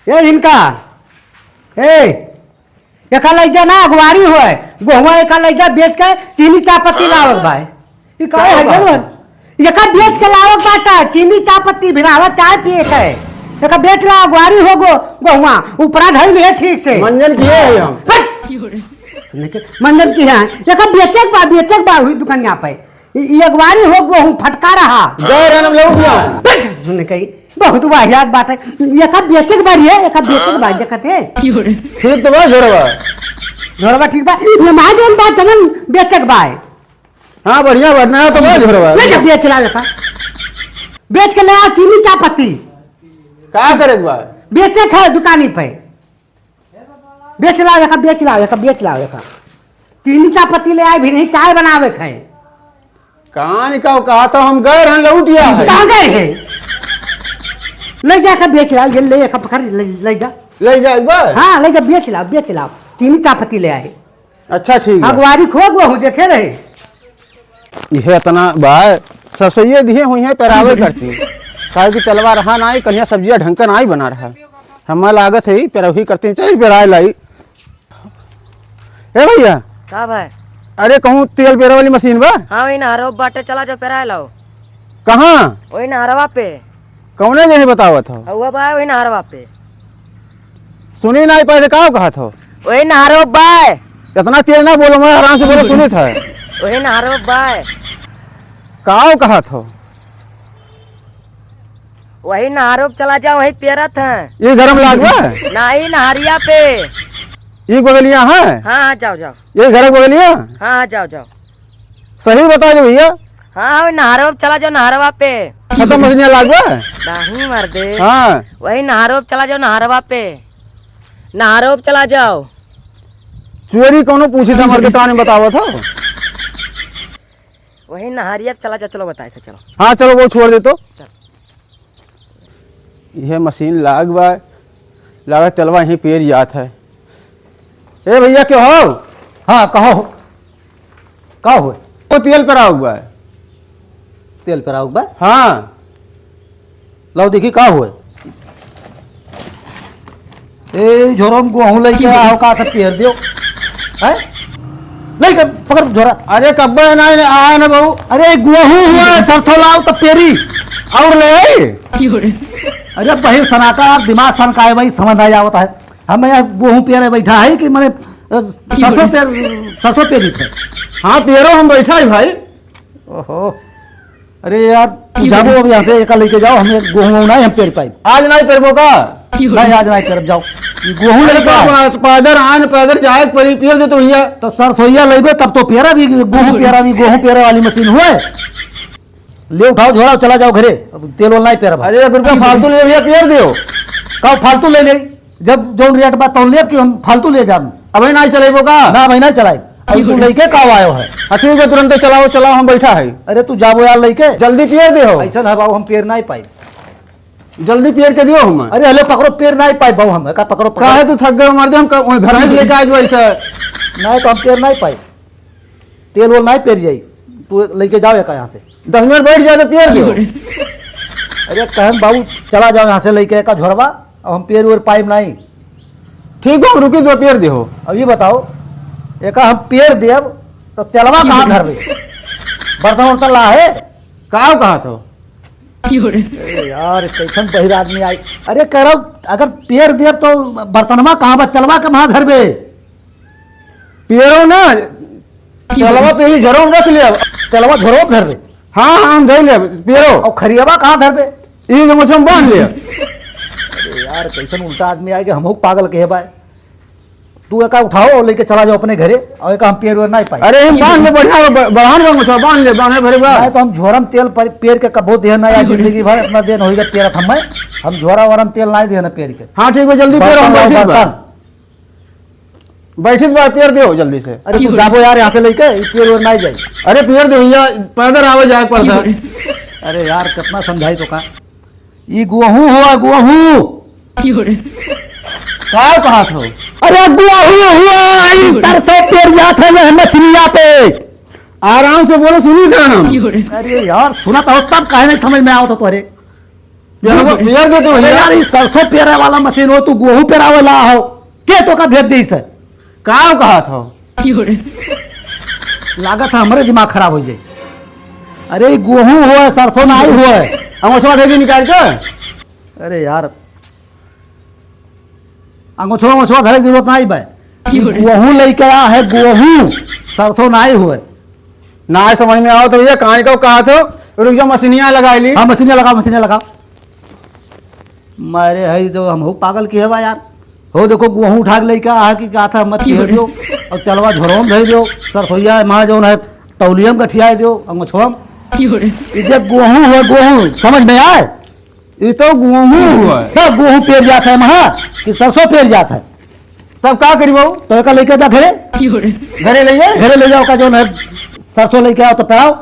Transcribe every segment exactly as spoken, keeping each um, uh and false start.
ए इनका, ए, एका लइ जा ना, अगवारी होय, गोहुआ एका लइ जा, बेच के चीनी चाय पत्ती लावत बा। ई काहे का है बा? जरूर? एका बेच के लावत बाटा, चीनी चाय पत्ती भिरावत चाय पिए के। एका बेच ला, अगवारी हो गो, गोहुआ, ऊपरा धइल है ठीक से। मंजन किए है हम। हट! सुने के, मंजन की है, एका बेचे के बा, बेचे के बा, हुई दुकानिया पे। ई, ई अगवारी हो गो, हूँ फटका रहा। गए रहन हम लौट गए। बैठ, सुन कही, बहुत वाहियात बात है। ये का बेचे के बारी है, ये का बेचे के बारी देखत है। ठीक तो बा झोरवा। झोरवा ठीक बा। ये मार देन बा जमन बेचे के बा। हाँ, बढ़िया बात ना तो बा झोरवा। ले जा बेच ला ये का। बेच के ले आ चीनी चाय पत्ती। का करे के बा? बेचे के है दुकानी पे। बेच लाओ एका, बेच लाओ एका, बेच लाओ एका। चीनी चाय पत्ती ले आए भी नहीं, चाय बनावे के है। कहाँ निकाल कहा था हम गए रहन लौट गया है। कहाँ गए है? ले जा एका, बेच लाओ, ये ले एका पकड़, ले, ले जा। ले जा एक बार। हाँ, ले जा, बेच लाओ, बेच लाओ। चीनी चाय पत्ती ले आए। अच्छा, ठीक है। अगवारी खो गो हूँ, देखे रहे। इहे इतना बा, सरसोइये दिहे हुई हैं, पेरावे करती। काहे कि तेलवा रहा नाई, कन्या सब्जिया ढंग का नाई बना रहा। हमें लागत है, पेरवही करती, चल पेराए लाई। ए भैया। का भाई? अरे कहूँ तेल पेरे वाली मशीन बा? हाँ, वही नहरो बाटे, चला जाओ पेराए लाओ। कहाँ? वही नहरवा पे। कौने जने बतावत हो? हुआ बा, वही नहरवा पे। सुनी नाई पाए, का कहत हो? वही नहरो बाय। इतना तेज ना बोलो, मैं आराम से बोलो, सुनित है। वही नहरो बाय। का कहत हो? वही नहरो पे चला जाओ, वही पेरत हैं। ये घर में लागबा? नहीं, नहरिया पे। ये बगलिया है? हाँ, हाँ, जाओ, जाओ। ये घर के बगलिया? हाँ, हाँ, जाओ, जाओ। सही बता दे भैया। हाँ, हाँ, नहरवा पे चला जाओ, नहरवा पे। खत्म मछलियाँ लागबा? नहीं मर्दे। हाँ। वही नहरवा पे चला जाओ, नहरवा पे। नहरवा पे चला जाओ। चोरी कौनो पूछी था, मर्दे, कान में बतावत हो। वही नहरिया पे चला जाओ, चलो बताए थे, चलो। हाँ, चलो, वो छोड़ दे तो। चल। यह मशीन लाग बा, लागत तेलवा यहीं पेर जात है। ए भैया, के हो? हाँ, कहो। का हुए? वो तेल पेराउक बा। तेल पेराउक बा? हाँ। लाओ देखी, का हुए? ए, झोरो में गोहूं लेके आओ, का था पेर दियो। हैं? लेके पकड़ झोरा। अरे, कब्बे ना, ना, आया ना बहू। अरे, गोहूं हुआ, सरसों लाओ, तब पेरी। और ले आई? अरे, बहिर सनाता, दिमाग सनकाए भाई, समझ नहीं आवता है। हम यहाँ गोहूं पेरे बैठा है कि मने, अ, सरसों तेल, सरसों पेरी थे। हाँ, पेरो हम बैठा है भाई। ओहो। अरे यार, तू जाबो अब यहाँ से, एका लेके जाओ, हम गोहूं वोहूं नहीं, हम पेर पाई। आज नहीं पेरबो का? नहीं, आज नहीं पेरब, जाओ। ये गोहूं अरे लेके तो आओ। पा-, पैदल आन, पैदल जाए के पड़ी, पेर दे तो भैया। तो सरसोइया लेबे, तब तो पेरा भी, गोहूं पेरा भी, गोहूं पेरे वाली मशीन हुए। ले उठाओ झोरा, चला जाओ घरे, अब तेल वेल नहीं पेरब। अरे, एक रुपया फालतू ले भैया, पेर दियो। का फालतू ले ले? जब जौन रेट बा तौन लेब कि हम फालतू ले जाब? अबे नाई चलेबो का? ना, अबे नाई चलाइब। अब तू लइके का आयो है? हाँ, ठीक है, तुरंते चलाओ, चलाओ, हम बैठा है। अरे तू जाबो यार लइके। जल्दी पेर दे हो। ऐसा ना बाबू, हम पेर नाई पाई। जल्दी पेर के दियो हम। अरे हले पकड़ो, पेर नाई पाई बाबू हम। का पकड़ो, पकड़ो। काहे तू थक गए मार दे, हम का, वहीं घर में लेके आ जाओ ऐसा। नहीं तो हम पेर नाई पाई। तेल वेल नाई पेर जाई, तू लइके जाओ एका यहाँ से। दस मिनट बैठ जाए तो पेर दे हो। अरे कहन बाबू, चला जाओ यहाँ से लइके एका झोरवा, अब हम पेर वेर पाइब नाई। ठीक बा, रुकी दो, पेर दे हो। अब ये बताओ, एका हम पेर देब तो तेलवा कहाँ धरबे? बर्तन वर्तन ला है? का कहा था? अरे यार, कैसन बहिर आदमी आई। अरे कह रहा हूँ, अगर पेर देब तो बर्तनवा कहाँ बा? तेलवा के कहाँ धरबे? पेरो ना, तेलवा तो यही झोरो में रख लिया। तेलवा झोरो में धर दे। हाँ, हाँ, हम धर लिया, पेरो। और खरियावा कहाँ धर दे? ये जो मुझे हम बांध लिया। अरे यार, कैसन उल्टा आदमी आए कि हमहू पागल कहे बाय। तू एका उठाओ और लेके चला जाओ अपने घरे, और एका हम पेर वेर नहीं पाए। अरे, हम बांध ले, बढ़िया, ब-, बढ़ान का मुझे बांध ले, बांधे भरे बा। नहीं तो हम झोरम तेल पर, पेर के कबो देह ना यार, जिंदगी भर इतना दिन होइगा पेरत हमें, हम झोरा वोरम तेल नहीं देना पेर के। हाँ, ठीक बा, जल्दी पेरो, हम बर्तन लाओ, बैठित बा। बर्तन। बैठित बा, पेर देहो जल्दी से। अरे तू जाबो यार यहाँ से लइके, ई पेर ओर नाई जाई। अरे पेर दे भैया, पैदल आवे जाए पड़ता। अरे यार, कितना समझाई तो का? ई गोहूं हुआ, गोहूं। का कहा था? अरे गोहूं हुआ, ई सरसों पेर जात है वह मछलिया पे। आराम से बोलो, सुनी था ना। अरे यार, सुना तो तब काहे नहीं समझ में आवत हो तोरे? पेरवा, पेर दे तो अरे भैया। यार, ई सरसों पेरे वाला मशीन हो, तू गोहूं पेरावे ला हो, के तोका भेज देइस है? का कहत हो? लागत है हमरे दिमाग खराब होइ जाई। अरे, ई गोहूं होय, सरसों नाहीं होय। अंगोछवा दे दी निकाल के। अरे यार, अंगोछवा, अंगोछवा धरे के जरूरत नाहीं बा। गोहूं लइके आ है, गोहूं, सरसों नाहीं होय। नाहीं समझ में आवत भैया, कहानी का कहत हो? रुक जा, मशीनिया लगाइ ली। हाँ, मशीनिया लगाओ, मशीनिया लगाओ। मारे है तो हमहू पागल किहे बा यार। हो देखो, गोहूं उठा के लइके आ है कि कहत है मत पेर दियो, और तेलवा झोरवा में धइ दियो, सरसोइया माँ जौन है तौलिया में गठियाइ दियो, अंगोछवा में। ई जे गोहूं है, गोहूं, समझ में आए? ई तो गोहूं हुआ है। तब गोहूं पेर जात है महा कि सरसों पेर जात है? तब का करी बाबू? तो एका लइके जा घरे। घरे ले जाए? घरे ले जाओ, का जौन है सरसों लइके आओ तो पेराओ।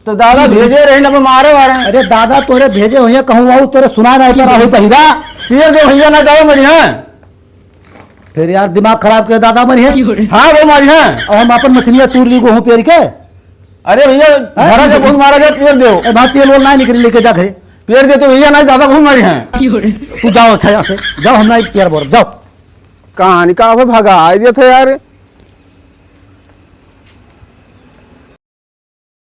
तो दादा भेजे रहे ना, मारे वारे। अरे दादा तोरे भेजे होइहैं, कहूँ आऊ तोरे सुना नाहीं परा हो बहिरा। पेर दे भैया, ना जाओ मेरी, हाँ। फिर यार दिमाग खराब किहे दादा मरिहैं। हाँ, वो मारिहैं। और हम अपन मछलियाँ तूर ली गोहूँ पेर के। अरे भैया, हाँ? घरा जब बहुत मारा जाए, पेर दो। ए, भाई, तेल वेल नाहीं निकली, लइके जा घरे। पेर दे तो भैया, नाहीं दादा बहुत मारिहैं। तू जाओ, अच्छा, यहाँ से जाओ, हम नाहीं पेर बोर, जाओ। कहानी का अब भगाइ देत है यार।